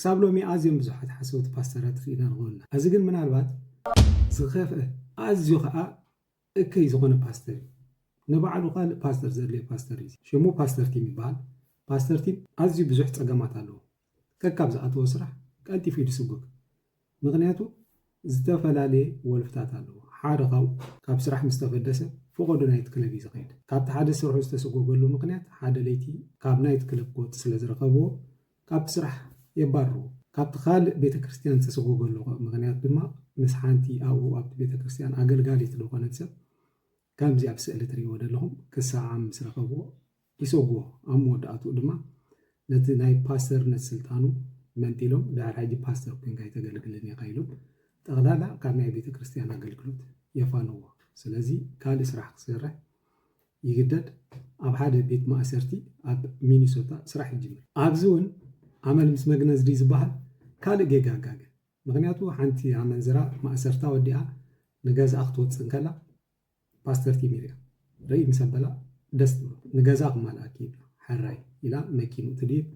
ክሳብ ሎሚ ኣዝዮም ብዙሓት ሓሰውቲ ፓስተራት ርኢና ንኸውን ኢና። እዚ ግን ምናልባት ዝኸፍአ ኣዝዩ ኸኣ እከይ ዝኾነ ፓስተር እዩ። ንባዕሉ ካልእ ፓስተር ዘድልዮ ፓስተር እዩ። ሽሙ ፓስተር ቲም ይበሃል። ፓስተር ቲም ኣዝዩ ብዙሕ ጸገማት ኣለዎ። ከካብ ዝኣተዎ ስራሕ ቀልጢፉ እዩ ዝስጎግ። ምኽንያቱ ዝተፈላለየ ወልፍታት ኣለዎ። ሓደ ካብኡ ካብ ስራሕ ምስ ተፈደሰ ፈቐዶ ናይት ክለብ እዩ ዝኸይድ። ካብቲ ሓደ ስርሑ ዝተሰጎገሉ ምኽንያት ሓደ ለይቲ ካብ ናይት ክለብ ክወጽእ ስለ ዝረኸብዎ ካብቲ ስራሕ የባርርዎ። ካብቲ ካልእ ቤተ ክርስቲያን ዝተሰጎገሉ ምኽንያት ድማ ምስ ሓንቲ ኣብኡ ኣብቲ ቤተ ክርስቲያን ኣገልጋሊት ዝኾነት ሰብ ከምዚ ኣብ ስእሊ ትርእይዎ ዘለኹም ክሰዓም ምስ ረኸብዎ ይሰጉዎ። ኣብ መወዳእትኡ ድማ ነቲ ናይ ፓስተርነት ስልጣኑ መንጢሎም ድሕሪ ሕጂ ፓስተር ኮይንካ ኣይተገልግልን ኢኻ ኢሎም ጠቕላላ ካብ ናይ ቤተ ክርስቲያን ኣገልግሎት የፋንዎ። ስለዚ ካልእ ስራሕ ክሰርሕ ይግደድ። ኣብ ሓደ ቤት ማእሰርቲ ኣብ ሚኒሶታ ስራሕ ይጅምር። ኣብዚ እውን ኣመል ምስ መግነዝ ድዩ ዝበሃል ካልእ ጌጋ ኣጋገ። ምኽንያቱ ሓንቲ ኣመንዝራ ማእሰርታ ወዲኣ ንገዝኣ ክትወፅእ እንከላ ፓስተር ቲም ይሪኣ። ርእይ ምስ ኣበላ ደስ ትብሎ። ንገዛ ክማልኣኪ ይብላ። ሕራይ ኢላ መኪንኡ ትድይብ።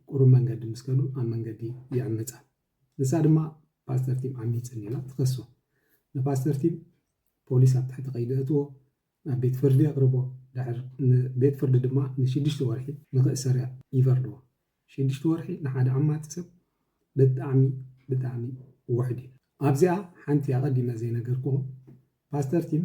ቁሩብ መንገዲ ምስ ከዱ ኣብ መንገዲ ይዕምፃ። ንሳ ድማ ፓስተር ቲም ዓሚፅኒ ኢላ ትኸሶ። ንፓስተር ቲም ፖሊስ ኣብ ትሕቲ ቀይዲ እእትዎ፣ ናብ ቤት ፍርዲ የቕርቦ። ድሕር ቤት ፍርዲ ድማ ንሽዱሽተ ወርሒ ንክእሰር ይፈርድዎ። ሽዱሽተ ወርሒ ንሓደ ዓማፂ ሰብ ብጣዕሚ ብጣዕሚ ውሕድ እዩ። ኣብዚኣ ሓንቲ ኣቐዲመ ዘይነገርኩኹም ፓስተር ቲም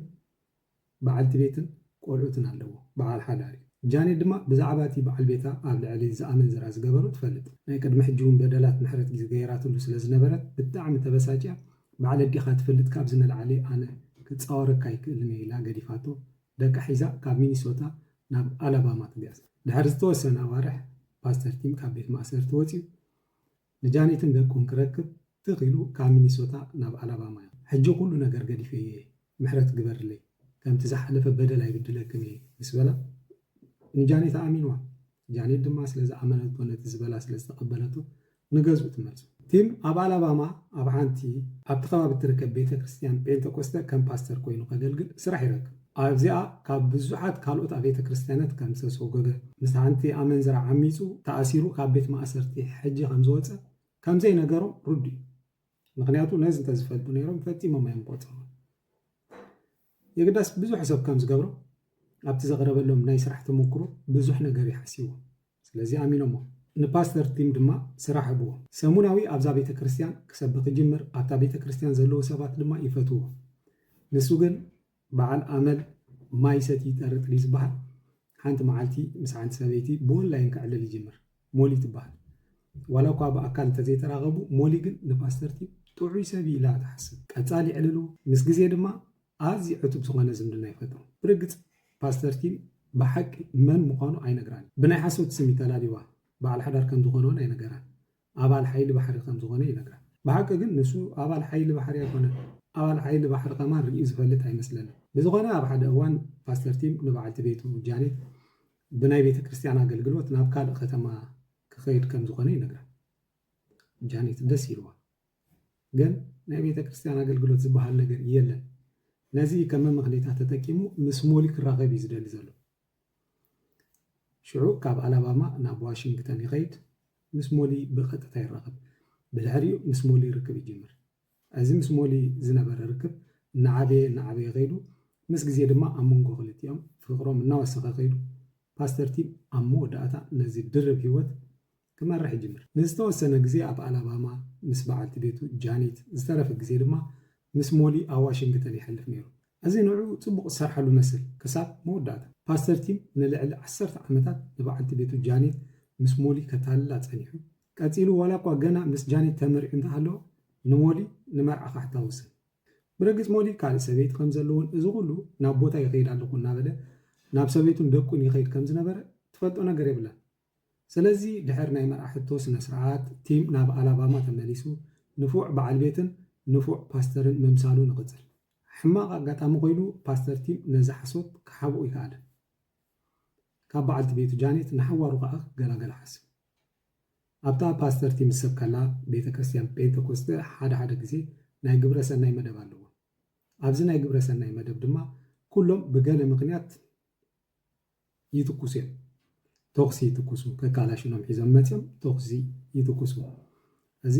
በዓልቲ ቤትን ቆልዑትን ኣለዎ። በዓል ሓዳር እዩ። ጃኔት ድማ ብዛዕባ እቲ በዓል ቤታ ኣብ ልዕሊ ዝኣመንዝራ ዝገበሮ ትፈልጥ። ናይ ቅድሚ ሕጂ እውን በደላት ምሕረት ግዜ ገይራትሉ ስለ ዝነበረት ብጣዕሚ ተበሳጭያ በዓል ኣዲኻ ትፈልጥ ካብዚ ንላዕሊ ኣነ ክፃወረካ ኣይክእልን እየ ኢላ ገዲፋቶ ደቃ ሒዛ ካብ ሚኒሶታ ናብ ኣላባማ ትግዕዝ። ድሕሪ ዝተወሰነ ኣዋርሕ ፓስተር ቲም ካብ ቤት ማእሰርቲ ወፂኡ ንጃኔትን ደቁን ክረክብ ትኽ ኢሉ ካብ ሚኒሶታ ናብ ኣላባማ ሕጂ ኩሉ ነገር ገዲፈ እየ ምሕረት ግበርለይ ከምቲ ዝሓለፈ በደል ኣይብድለክን እየ ምስ በላ ንጃኔት ኣኣሚንዋ። ጃኔት ድማ ስለ ዝኣመነቶ ነቲ ዝበላ ስለ ዝተቐበለቶ ንገዝኡ ትመልሶ። ቲም ኣብ ኣላባማ ኣብ ሓንቲ ኣብቲ ከባቢ እትርከብ ቤተ ክርስቲያን ጴንጠቆስተ ከም ፓስተር ኮይኑ ከገልግል ስራሕ ይረክብ። ኣብዚኣ ካብ ብዙሓት ካልኦት ኣብ ቤተ ክርስቲያናት ከም ዝተሰጎገ ምስ ሓንቲ ኣመንዝራ ዓሚፁ ተኣሲሩ ካብ ቤት ማእሰርቲ ሕጂ ከም ዝወፀ ከም ዘይነገሮም ርዱእ እዩ። ምኽንያቱ ነዚ እንተዝፈልጡ ነይሮም ፈጺሞም እዮም ቆጸሩ። የግዳስ ብዙሕ ሰብ ከም ዝገብሮ ኣብቲ ዘቕረበሎም ናይ ስራሕ ተመክሮ ብዙሕ ነገር ይሓስይዎ። ስለዚ ኣሚኖሞ። ንፓስተር ቲም ድማ ስራሕ ህብዎ። ሰሙናዊ ኣብዛ ቤተ ክርስቲያን ክሰብኽ ይጅምር። ኣብታ ቤተ ክርስቲያን ዘለዉ ሰባት ድማ ይፈትዎ። ንሱ ግን በዓል ኣመል ማይ ሰቲ ይጠርጥ ድዩ ዝበሃል ሓንቲ መዓልቲ ምስ ሓንቲ ሰበይቲ ብኦንላይን ከዕልል ይጅምር። ሞሊ ትበሃል። ዋላ እኳ ብኣካል እንተዘይተራኸቡ ሞሊ ግን ንፓስተር ቲም ጥዑይ ሰብ እዩ ኢላ ትሓስብ። ቀጻሊ ይዕልሉ። ምስ ግዜ ድማ ኣዝዩ ዕቱብ ዝኾነ ዝምድና ይፈጥሩ። ብርግጽ ፓስተር ቲም ብሓቂ መን ምዃኑ ኣይነግራን። ብናይ ሓሶት ስም ይተላልዋ። በዓል ሓዳር ከም ዝኾነ እውን ኣይነገራን። ኣባል ሓይሊ ባሕሪ ከም ዝኾነ ይነግራ። ብሓቂ ግን ንሱ ኣባል ሓይሊ ባሕሪ ኣይኮነን። ኣባል ሓይሊ ባሕሪ ከማን ርእዩ ዝፈልጥ ኣይመስለንን። ብዝኾነ ኣብ ሓደ እዋን ፓስተር ቲም ንበዓልቲ ቤቱ ጃኔት ብናይ ቤተ ክርስቲያን ኣገልግሎት ናብ ካልእ ከተማ ክኸይድ ከም ዝኾነ ይነግራ። ጃኔት ደስ ኢልዋ። ግን ናይ ቤተ ክርስቲያን ኣገልግሎት ዝበሃል ነገር የለን። ነዚ ከም መመኽነይታ ተጠቂሙ ምስ ሞሊ ክራኸብ እዩ ዝደሊ ዘሎ። ሽዑ ካብ ኣላባማ ናብ ዋሽንግተን ይኸይድ፣ ምስ ሞሊ ብቐጥታ ይራኸብ። ብድሕሪኡ ምስ ሞሊ ርክብ ይጅምር። እዚ ምስ ሞሊ ዝነበረ ርክብ እናዓበየ እናዓበየ ከይዱ፣ ምስ ግዜ ድማ ኣብ መንጎ ክልቲኦም ፍቕሮም እናወሰኸ ከይዱ፣ ፓስተር ቲም ኣብ መወዳእታ ነዚ ድርብ ህይወት ክመርሕ ይጅምር። ንዝተወሰነ ግዜ ኣብ ኣላባማ ምስ በዓልቲ ቤቱ ጃኒት፣ ዝተረፈ ግዜ ድማ ምስ ሞሊ ኣብ ዋሽንግተን ይሐልፍ ነይሩ። እዚ ንዕኡ ጽቡቕ ዝሰርሓሉ መስል ክሳብ መወዳእታ። ፓስተር ቲም ንልዕሊ ዓሰርተ ዓመታት ንበዓልቲ ቤቱ ጃኒት ምስ ሞሊ ከታልላ ጸኒሑ። ቀጺሉ ዋላ እኳ ገና ምስ ጃኒት ተመሪዑ እንተሃለወ ንሞሊ ንመርዓ ካሕታ ወሰን። ብረግጽ ሞሊ ካልእ ሰበይቲ ከም ዘለዎን እዚ ኩሉ ናብ ቦታ ይኸይድ ኣለኹ እናበለ ናብ ሰበይቱን ደቁን ይኸይድ ከም ዝነበረ ትፈልጦ ነገር የብላን። ስለዚ ድሕሪ ናይ መርዓ ሕቶ ስነ ስርዓት ቲም ናብ ኣላባማ ተመሊሱ ንፉዕ በዓል ቤትን ንፉዕ ፓስተርን ምምሳሉ ንቕጽል። ሕማቕ ኣጋጣሚ ኮይኑ ፓስተር ቲም ነዚ ሓሶት ክሓብኦ ይከኣለ። ካብ በዓልቲ ቤቱ ጃኔት ንሓዋሩ ከኣ ክገላገል ሓስብ። ኣብታ ፓስተር ቲም ዝሰብከላ ቤተ ክርስቲያን ጴንጠኮስተ ሓደ ሓደ ግዜ ናይ ግብረ ሰናይ መደብ ኣለዎ። ኣብዚ ናይ ግብረ ሰናይ መደብ ድማ ኩሎም ብገለ ምኽንያት ይትኩሱ እዮም። ተኹሲ ይትኩሱ፣ ከካላሽኖም ሒዞም መፅዮም ተኹሲ ይትኩሱ። እዚ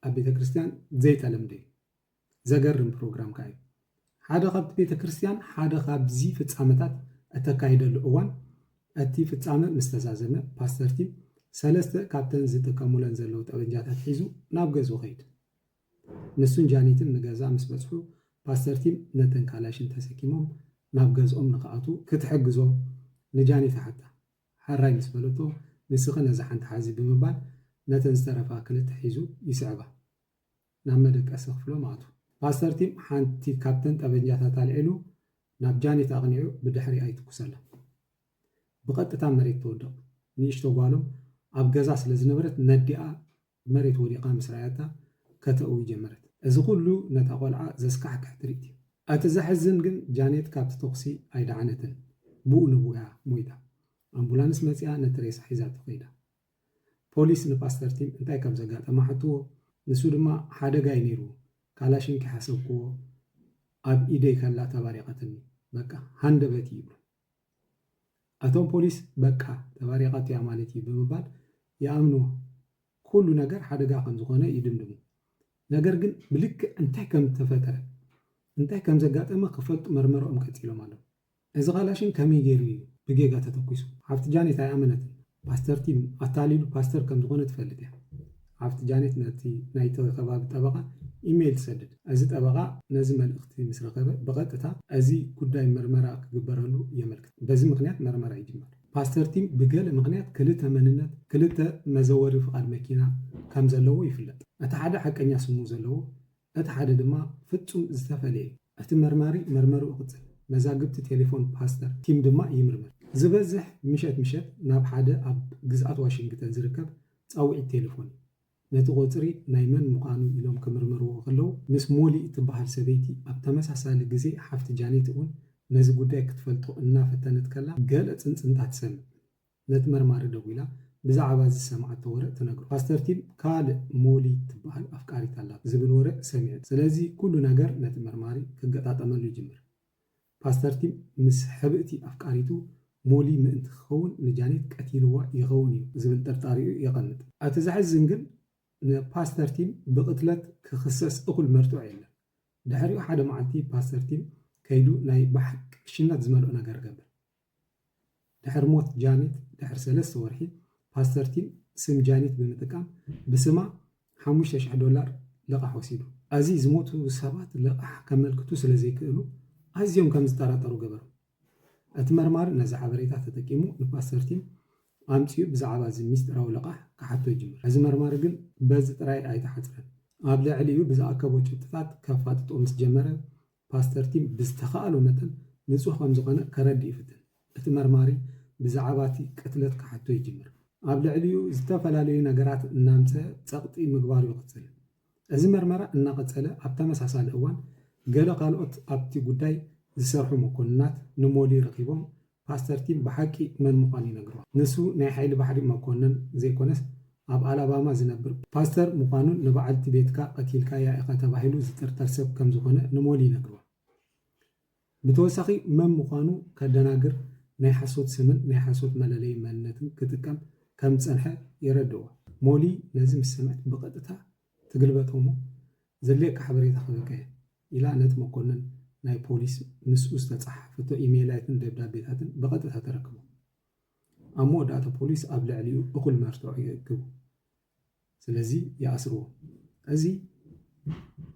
ኣብ ቤተ ክርስቲያን ዘይተለምደ እዩ። ዘገርም ፕሮግራም ከኣ እዩ። ሓደ ካብቲ ቤተ ክርስቲያን ሓደ ካብዚ ፍጻመታት እተካይደሉ እዋን፣ እቲ ፍጻመ ምስ ተዛዘመ፣ ፓስተር ቲም ሰለስተ ካብተን ዝጥቀሙለን ዘለዉ ጠበንጃታት ሒዙ ናብ ገዝኡ ከይድ። ንሱን ጃኒትን ንገዛ ምስ በጽሑ፣ ፓስተር ቲም ነተን ካላሽን ተሰኪሞም ናብ ገዝኦም ንክኣትዉ ክትሕግዞ ንጃኒት ሓታ። ሓራይ ምስ በለቶ፣ ንስኺ ነዛ ሓንቲ ሓዚ ብምባል ነተን ዝተረፋ ክልተ ሒዙ ይስዕባ። ናብ መደቀሲ ክፍሎም ኣቱ። ፓስተር ቲም ሓንቲ ካብተን ጠበንጃታት ኣልዒሉ ናብ ጃኒት ኣቕኒዑ ብድሕሪኣ ይትኩሰላ። ብቐጥታ መሬት ትወድቕ። ንእሽቶ ጓሎም ኣብ ገዛ ስለ ዝነበረት ነዲኣ መሬት ወዲቓ ምስ ረኣያታ ከተእዊ ጀመረት። እዚ ኩሉ ነታ ቆልዓ ዘስካሕክሕ ትርኢት እዩ። እቲ ዘሕዝን ግን ጃኔት ካብቲ ተኹሲ ኣይደዓነትን። ብኡ ንብኡ እያ ሞይታ። ኣምቡላንስ መጺኣ ነቲ ሬሳ ሒዛቶ ከይዳ። ፖሊስ ንፓስተር ቲም እንታይ ከም ዘጋጠማ ሓትዎ። ንሱ ድማ ሓደጋ እዩ ነይሩ፣ ካላሽንኪ ሓሰብክዎ፣ ኣብ ኢደይ ከላ ተባሪቐትኒ፣ በቃ ሃንደበት ይብሉ። እቶም ፖሊስ በቃ ተባሪቓቶ እያ ማለት እዩ ብምባል ይኣምንዎ። ኩሉ ነገር ሓደጋ ከም ዝኾነ ይድምድሙ። ነገር ግን ብልክዕ እንታይ ከም ተፈጠረ፣ እንታይ ከም ዘጋጠመ ክፈልጡ መርመራኦም ቀጺሎም ኣለዉ። እዚ ካላሽን ከመይ ገይሩ እዩ ብጌጋ ተተኲሱ? ሓፍቲ ጃኔት ኣይኣመነትን። ፓስተር ቲም ኣታሊሉ ፓስተር ከም ዝኾነ ትፈልጥ እያ። ሓፍቲ ጃኔት ነቲ ናይቲ ከባቢ ጠበቓ ኢሜይል ትሰድድ። እዚ ጠበቓ ነዚ መልእኽቲ ምስ ረኸበ ብቐጥታ እዚ ጉዳይ መርመራ ክግበረሉ የመልክት። በዚ ምኽንያት መርመራ ይጅመር። ፓስተር ቲም ብገለ ምኽንያት ክልተ መንነት፣ ክልተ መዘወሪ ፍቓድ መኪና ከም ዘለዎ ይፍለጥ። እቲ ሓደ ሓቀኛ ስሙ ዘለዎ፣ እቲ ሓደ ድማ ፍጹም ዝተፈልየ እዩ። እቲ መርማሪ መርመርኡ ይቕጽል። መዛግብቲ ቴሌፎን ፓስተር ቲም ድማ ይምርምር። ዝበዝሕ ምሸት ምሸት ናብ ሓደ ኣብ ግዝኣት ዋሽንግተን ዝርከብ ጻውዒት ቴሌፎን እዩ። ነቲ ቁጽሪ ናይ መን ምዃኑ ኢሎም ክምርምርዎ ከለዉ፣ ምስ ሞሊ እትበሃል ሰበይቲ ኣብ ተመሳሳሊ ግዜ ሓፍቲ ጃኔት እውን ነዚ ጉዳይ ክትፈልጦ እናፈተነት ከላ ገለ ጽንጽንታ ትሰምዕ። ነቲ መርማሪ ደዊላ ብዛዕባ ዝሰምዓቶ ወረ ትነግሮ። ፓስተር ቲም ካልእ ሞሊ ትበሃል ኣፍቃሪት ኣላቶ ዝብል ወረ ሰሚዑ። ስለዚ ኩሉ ነገር ነቲ መርማሪ ክገጣጠመሉ ይጅምር። ፓስተር ቲም ምስ ሕብእቲ ኣፍቃሪቱ ሞሊ ምእንቲ ክኸውን ንጃኔት ቀቲልዋ ይኸውን እዩ ዝብል ጥርጣሪኡ የቐንጥ። እቲ ዘሕዝን ግን ንፓስተር ቲም ብቕትለት ክኽሰስ እኹል መርትዖ የለን። ድሕሪኡ ሓደ መዓልቲ ፓስተር ቲም ከይዱ ናይ ብሓቂ ሽነት ዝመልኦ ነገር ገብር። ድሕሪ ሞት ጃኒት ድሕሪ ሰለስተ ወርሒ፣ ፓስተር ቲም ስም ጃኒት ብምጥቃም ብስማ ሓሙሽተ ሽሕ ዶላር ልቓሕ ወሲዱ። እዚ ዝሞቱ ሰባት ልቓሕ ከመልክቱ ስለ ዘይክእሉ ኣዝዮም ከም ዝጠራጠሩ ገበሮም። እቲ መርማሪ ነዚ ሓበሬታ ተጠቂሙ ንፓስተር ቲም ኣምጺኡ ብዛዕባ እዚ ሚስጢራዊ ልቓሕ ክሓቶ ይጅምር። እዚ መርማሪ ግን በዚ ጥራይ ኣይተሓጽረን። ኣብ ልዕሊኡ ብዝኣከቦ ጭብጥታት ከፋጥጦ ምስ ጀመረ፣ ፓስተር ቲም ብዝተኻእሎ መጠን ንጹህ ከም ዝኾነ ከረድእ ይፍትን። እቲ መርማሪ ብዛዕባ እቲ ቅትለት ክሓቶ ይጅምር። ኣብ ልዕሊኡ ዝተፈላለዩ ነገራት እናምጸ ጸቕጢ ምግባሩ ይቕጽል። እዚ መርመራ እናቐጸለ፣ ኣብ ተመሳሳሊ እዋን ገለ ካልኦት ኣብቲ ጉዳይ ዝሰርሑ መኮንናት ንሞሊ ረኺቦም ፓስተር ቲም ብሓቂ መን ምዃኑ ይነግርዋ። ንሱ ናይ ሓይሊ ባሕሪ መኮንን ዘይኮነስ ኣብ ኣላባማ ዝነብር ፓስተር ምዃኑን ንበዓልቲ ቤትካ ቀቲልካያ ኢኻ ተባሂሉ ዝጥርጠር ሰብ ከም ዝኾነ ንሞሊ ይነግርዋ። ብተወሳኺ መን ምዃኑ ከደናግር ናይ ሓሶት ስምን ናይ ሓሶት መለለዪ መንነትን ክጥቀም ከም ዝጸንሐ የረድእዋ። ሞሊ ነዚ ምስ ሰምዐት ብቐጥታ ትግልበጥ እሞ ዘድልየካ ሓበሬታ ክህበካ እየ ኢላ ነቲ መኮንን ናይ ፖሊስ ምስኡ ዝተጸሓፈቶ ኢሜይላትን ደብዳቤታትን ብቐጥታ ተረክቦ። ኣብ መወዳእታ ፖሊስ ኣብ ልዕሊኡ እኹል መርትዖ ይእክቡ። ስለዚ ይኣስርዎ። እዚ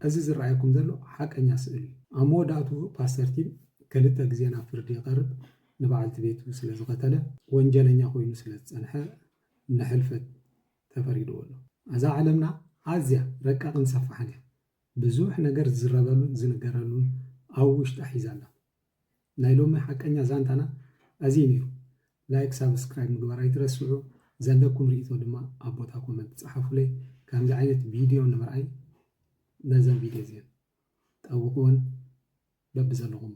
እዚ ዝረኣየኩም ዘሎ ሓቀኛ ስእሊ እዩ። ኣብ መወዳእትኡ ፓስተር ቲም ክልተ ግዜ ናብ ፍርዲ ይቐርብ። ንበዓልቲ ቤቱ ስለ ዝቐተለ ወንጀለኛ ኮይኑ ስለ ዝጸንሐ ንሕልፈት ተፈሪድዎ ኣሎ። እዛ ዓለምና ኣዝያ ረቃቕን ሰፋሕን እያ። ብዙሕ ነገር ዝዝረበሉን ዝንገረሉን ኣብ ውሽጣ ሒዛ ኣላ። ናይ ሎሚ ሓቀኛ ዛንታና እዚ እዩ ነይሩ። ላይክ፣ ሳብስክራይብ ምግባር ኣይትረስዑ። ዘለኩም ርእይቶ ድማ ኣብ ቦታ ኮመንት ጸሓፉለይ። ከምዚ ዓይነት ቪድዮ ንምርኣይ ነዘን ቪድዮ እዚአን ጠውቕወን በብዘለኹሞ።